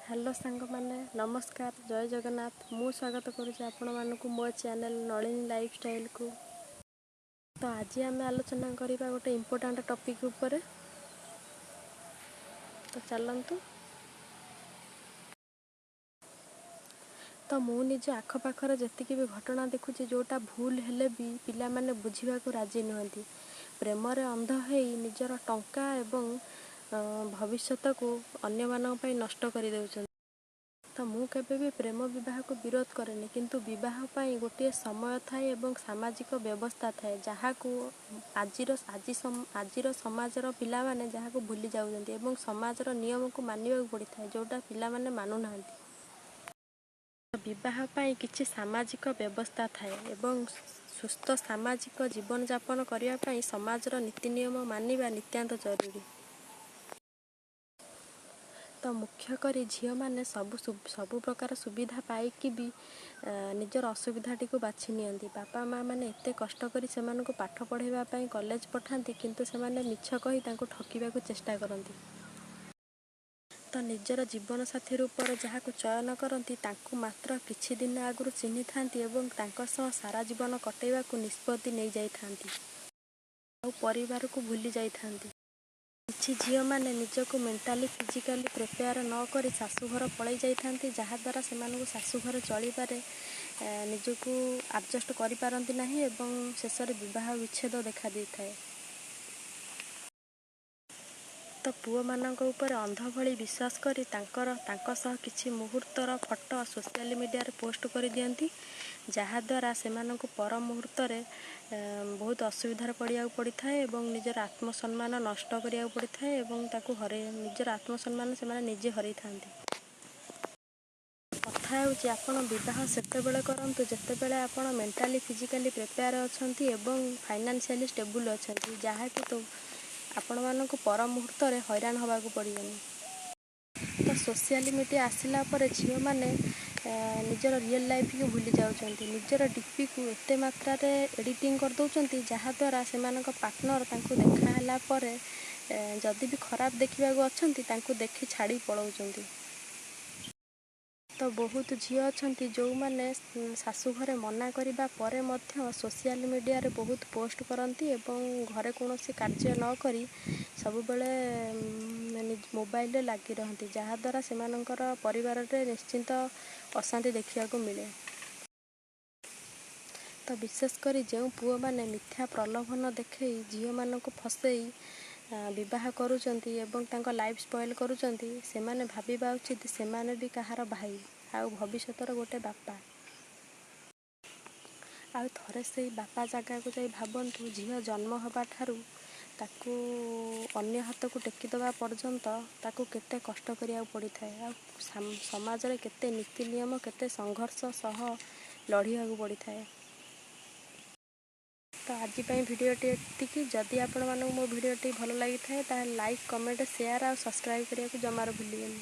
Hello ସାଙ୍ଗମାନେ, ନମସ୍କାର, ଜୟ ଜଗନ୍ନାଥ। ମୁଁ ସ୍ୱାଗତ କରୁଛି ଆପଣମାନଙ୍କୁ ମୋ ଚ୍ୟାନେଲ୍ ନଳିନୀ ଲାଇଫଷ୍ଟାଇଲକୁ। ତ ଆଜି ଆମେ ଆଲୋଚନା କରିବା ଗୋଟେ ଇମ୍ପୋର୍ଟାଣ୍ଟ ଟପିକ୍ ଉପରେ। ତ ଚାଲନ୍ତୁ। ତ ମୁଁ ନିଜ ଆଖପାଖରେ ଯେତିକି ବି ଘଟଣା ଦେଖୁଛି, ଯେଉଁଟା ଭୁଲ ହେଲେ ବି ପିଲାମାନେ ବୁଝିବାକୁ ରାଜି ନୁହନ୍ତି। ପ୍ରେମରେ ଅନ୍ଧ ହେଇ ନିଜର ଟଙ୍କା ଏବଂ ଭବିଷ୍ୟତକୁ ଅନ୍ୟମାନଙ୍କ ପାଇଁ ନଷ୍ଟ କରିଦେଉଛନ୍ତି। ତ ମୁଁ କେବେ ବି ପ୍ରେମ ବିବାହକୁ ବିରୋଧ କରେନି, କିନ୍ତୁ ବିବାହ ପାଇଁ ଗୋଟିଏ ସମୟ ଥାଏ ଏବଂ ସାମାଜିକ ବ୍ୟବସ୍ଥା ଥାଏ, ଯାହାକୁ ଆଜିର ଆଜି ଆଜିର ସମାଜର ପିଲାମାନେ ଯାହାକୁ ଭୁଲି ଯାଉଛନ୍ତି ଏବଂ ସମାଜର ନିୟମକୁ ମାନିବାକୁ ପଡ଼ିଥାଏ, ଯେଉଁଟା ପିଲାମାନେ ମାନୁନାହାନ୍ତି। ବିବାହ ପାଇଁ କିଛି ସାମାଜିକ ବ୍ୟବସ୍ଥା ଥାଏ ଏବଂ ସୁସ୍ଥ ସାମାଜିକ ଜୀବନଯାପନ କରିବା ପାଇଁ ସମାଜର ନୀତି ନିୟମ ମାନିବା ନିତ୍ୟାନ୍ତ ଜରୁରୀ। ତ ମୁଖ୍ୟ କରି ଝିଅମାନେ ସବୁ ସବୁ ପ୍ରକାର ସୁବିଧା ପାଇକି ବି ନିଜର ଅସୁବିଧାଟିକୁ ବାଛି ନିଅନ୍ତି। ବାପା ମା' ମାନେ ଏତେ କଷ୍ଟ କରି ସେମାନଙ୍କୁ ପାଠ ପଢ଼ାଇବା ପାଇଁ କଲେଜ ପଠାନ୍ତି, କିନ୍ତୁ ସେମାନେ ମିଛ କହି ତାଙ୍କୁ ଠକିବାକୁ ଚେଷ୍ଟା କରନ୍ତି। ତ ନିଜର ଜୀବନସାଥୀ ରୂପରେ ଯାହାକୁ ଚୟନ କରନ୍ତି, ତାଙ୍କୁ ମାତ୍ର କିଛି ଦିନ ଆଗରୁ ଚିହ୍ନିଥାନ୍ତି ଏବଂ ତାଙ୍କ ସହ ସାରା ଜୀବନ କଟେଇବାକୁ ନିଷ୍ପତ୍ତି ନେଇଯାଇଥାନ୍ତି ଆଉ ପରିବାରକୁ ଭୁଲି ଯାଇଥାନ୍ତି। କିଛି ଝିଅମାନେ ନିଜକୁ ମେଣ୍ଟାଲି, ଫିଜିକାଲି ପ୍ରିପେୟାର ନ କରି ଶାଶୁଘର ପଳେଇ ଯାଇଥାନ୍ତି, ଯାହାଦ୍ୱାରା ସେମାନଙ୍କୁ ଶାଶୁଘର ଚଳିବାରେ ନିଜକୁ ଆଡ଼ଜଷ୍ଟ କରିପାରନ୍ତି ନାହିଁ ଏବଂ ଶେଷରେ ବିବାହ ବିଚ୍ଛେଦ ଦେଖାଦେଇଥାଏ। ତ ପୁଅମାନଙ୍କ ଉପରେ ଅନ୍ଧ ଭଳି ବିଶ୍ୱାସ କରି ତାଙ୍କ ସହ କିଛି ମୁହୂର୍ତ୍ତର ଫଟୋ ସୋସିଆଲ ମିଡ଼ିଆରେ ପୋଷ୍ଟ କରିଦିଅନ୍ତି, ଯାହାଦ୍ୱାରା ସେମାନଙ୍କୁ ପର ମୁହୂର୍ତ୍ତରେ ବହୁତ ଅସୁବିଧାରେ ପଡ଼ିବାକୁ ପଡ଼ିଥାଏ ଏବଂ ନିଜର ଆତ୍ମସମ୍ମାନ ନଷ୍ଟ କରିବାକୁ ପଡ଼ିଥାଏ ଏବଂ ତାକୁ ହରେଇ ନିଜର ଆତ୍ମସମ୍ମାନ ସେମାନେ ନିଜେ ହରେଇଥାନ୍ତି। କଥା ହେଉଛି, ଆପଣ ବିବାହ ସେତେବେଳେ କରନ୍ତୁ ଯେତେବେଳେ ଆପଣ ମେଣ୍ଟାଲି, ଫିଜିକାଲି ପ୍ରିପେୟାର ଅଛନ୍ତି ଏବଂ ଫାଇନାନ୍ସିଆଲି ଷ୍ଟେବୁଲ୍ ଅଛନ୍ତି, ଯାହାକି ତ ଆପଣମାନଙ୍କୁ ପର ମୁହୂର୍ତ୍ତରେ ହଇରାଣ ହେବାକୁ ପଡ଼ିବନି। ତ ସୋସିଆଲ ମିଡ଼ିଆ ଆସିଲା ପରେ ଝିଅମାନେ ନିଜର ରିଏଲ୍ ଲାଇଫ୍କୁ ଭୁଲି ଯାଉଛନ୍ତି। ନିଜର ଡିପିକୁ ଏତେ ମାତ୍ରାରେ ଏଡ଼ିଟିଂ କରିଦେଉଛନ୍ତି, ଯାହାଦ୍ୱାରା ସେମାନଙ୍କ ପାର୍ଟନର ତାଙ୍କୁ ଦେଖା ହେଲା ପରେ ଯଦି ବି ଖରାପ ଦେଖିବାକୁ ଅଛନ୍ତି, ତାଙ୍କୁ ଦେଖି ଛାଡ଼ି ପଳାଉଛନ୍ତି। ତ ବହୁତ ଝିଅ ଅଛନ୍ତି ଯେଉଁମାନେ ଶାଶୁଘରେ ମନା କରିବା ପରେ ମଧ୍ୟ ସୋସିଆଲ ମିଡ଼ିଆରେ ବହୁତ ପୋଷ୍ଟ କରନ୍ତି ଏବଂ ଘରେ କୌଣସି କାର୍ଯ୍ୟ ନ କରି ସବୁବେଳେ ମୋବାଇଲରେ ଲାଗି ରହନ୍ତି, ଯାହାଦ୍ୱାରା ସେମାନଙ୍କର ପରିବାରରେ ନିଶ୍ଚିନ୍ତ ଅଶାନ୍ତି ଦେଖିବାକୁ ମିଳେ। ତ ବିଶେଷ କରି ଯେଉଁ ପୁଅମାନେ ମିଥ୍ୟା ପ୍ରଲୋଭନ ଦେଖେଇ ଝିଅମାନଙ୍କୁ ଫସେଇ ବିବାହ କରୁଛନ୍ତି ଏବଂ ତାଙ୍କ ଲାଇଫ୍ ସ୍ପଏଲ୍ କରୁଛନ୍ତି, ସେମାନେ ଭାବିବା ଉଚିତ ସେମାନେ ବି କାହାର ଭାଇ ଆଉ ଭବିଷ୍ୟତର ଗୋଟେ ବାପା। ଆଉ ଥରେ ସେଇ ବାପା ଜାଗାକୁ ଯାଇ ଭାବନ୍ତୁ, ଝିଅ ଜନ୍ମ ହେବା ଠାରୁ ତାକୁ ଅନ୍ୟ ହାତକୁ ଟେକିଦେବା ପର୍ଯ୍ୟନ୍ତ ତାକୁ କେତେ କଷ୍ଟ କରିବାକୁ ପଡ଼ିଥାଏ ଆଉ ସମାଜରେ କେତେ ନୀତି ନିୟମ, କେତେ ସଂଘର୍ଷ ସହ ଲଢ଼ିବାକୁ ପଡ଼ିଥାଏ। ତ ଆଜି ପାଇଁ ଭିଡ଼ିଓଟି ଏତିକି। ଯଦି ଆପଣମାନଙ୍କୁ ମୋ ଭିଡ଼ିଓଟି ଭଲ ଲାଗିଥାଏ, ତାହେଲେ ଲାଇକ୍, କମେଣ୍ଟ, ସେୟାର ଆଉ ସବସ୍କ୍ରାଇବ୍ କରିବାକୁ ଜମାରୁ ଭୁଲିବେନି।